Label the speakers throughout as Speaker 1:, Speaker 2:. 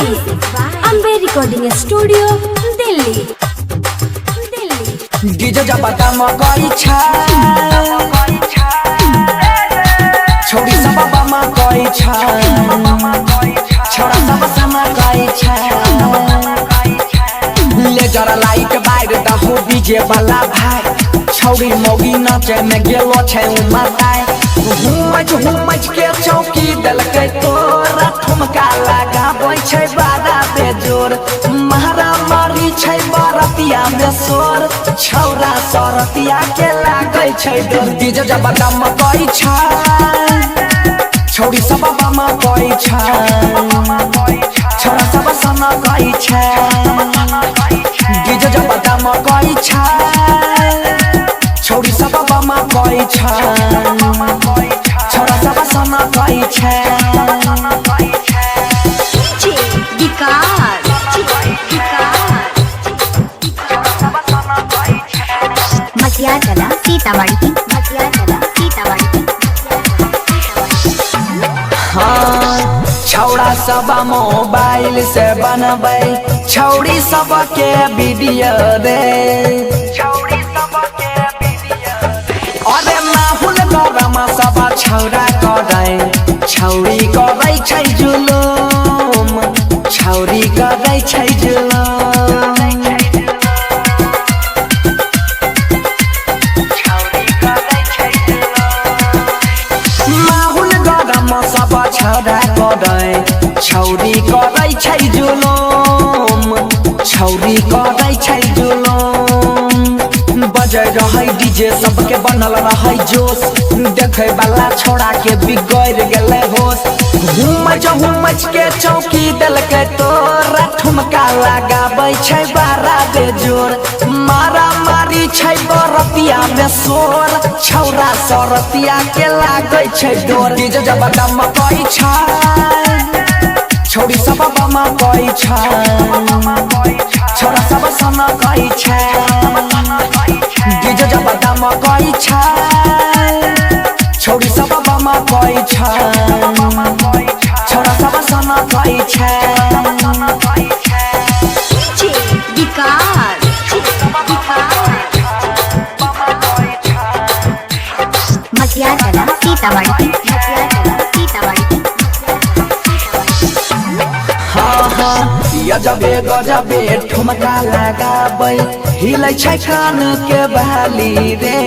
Speaker 1: Ambe recording studio Delhi Delhi.
Speaker 2: DJ जब दम करी छ, छोरी सब बम करी छ, छोरा सब समा करी छ। लेजर लाइट बार दहो डीजे वाला भाई, छौरी मौगी नाचे में गेलो छै उमताय। हुमच हुमच के चौकी देलकै तोरा, ठुमका लगाबै छै बारा बेजोर। मारा मारी छै बरतिया में शोर, छौरा सरतिया के लागै छै डोर। डीजे जब दम करी छ, छौरी सब बम करी छ, छोरा सब सना करी छ। डीजे जब दम करी छ, छौरी सब बम करी छ, छोरा सब सना करी छ।
Speaker 1: डीजे विकास
Speaker 3: मसियाचला सीतामढ़ी, मसियाचला सीतामढ़ी।
Speaker 2: हाँ, छौड़ा सब मोबाइल से बनबै छौड़ी सब के वीडियो रे। अरे माहुल गरम सब छौड़ा करै, छौड़ी करै छै जुलुम, छौड़ी करै छै जुलुम। माहुल गरम सब छौड़ा करै, छौड़ी करै छै जुलुम, छौड़ी करै छै जुलुम। बजै रहै डीजे सबके बनल रहै जोश, देखै वाला छोड़ा के बिगड़ गेलै होश। हुमच हुमच के चौकी देलकै तोरा, ठुमका लगाबै छै बारा बेजोर। मारा मारी छै बरतिया में शोर, छौरा सरतिया के लागै छै डोर। डीजे जब दम करी छ, छौरी सब बम करी छ, छोरा सब सना करी छ। डीजे जब दम करी छ, छौरी सब बम करी छ, छोरा सब सना करी छ।
Speaker 1: डीजे विकास
Speaker 3: मसियाचला सीतामढ़ी, मसियाचला सीतामढ़ी।
Speaker 2: हाँ हाँ, गजबे गजबे ठुमका लगाबै, हिलै छै कान के बाली रे।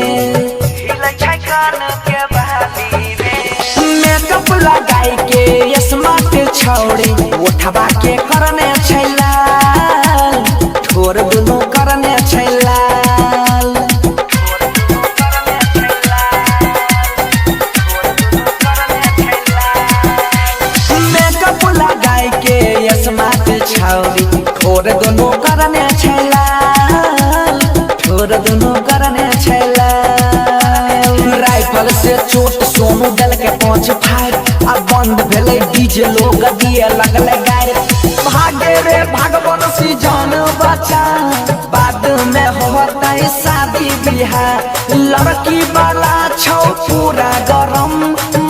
Speaker 2: मेकअप लगाई के स्मार्ट छौड़ी, उठवा के करने छै लाल, ठोर दुनू करने छै लाल। मेकअप लगाई के स्मार्ट छौड़ी, ठोर दुनू करने छै लाल, ठोर दुनू करने छै लाल। राइफल से चोट सोनू देलकै 5 फायर, आ बंद भेलै डीजे लोग दिए लगलै गारि। भागे रे भागवन सी जान बचा, बाद में होतै शादी बियाह। लड़की वाला छौ पूरा गरम,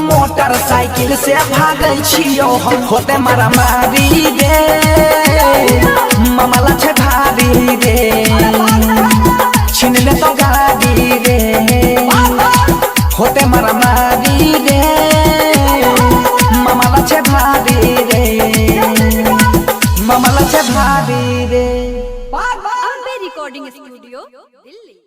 Speaker 2: मोटरसाइकिल से भागै छियौ हम। होते मारामारी रे, मामला छै भारी रे, छीन ले तो गाड़ी रे। होते मारामारी रे, मामला छै भारी रे, मामला छै भारी रे।
Speaker 1: Ambe recording studio Delhi.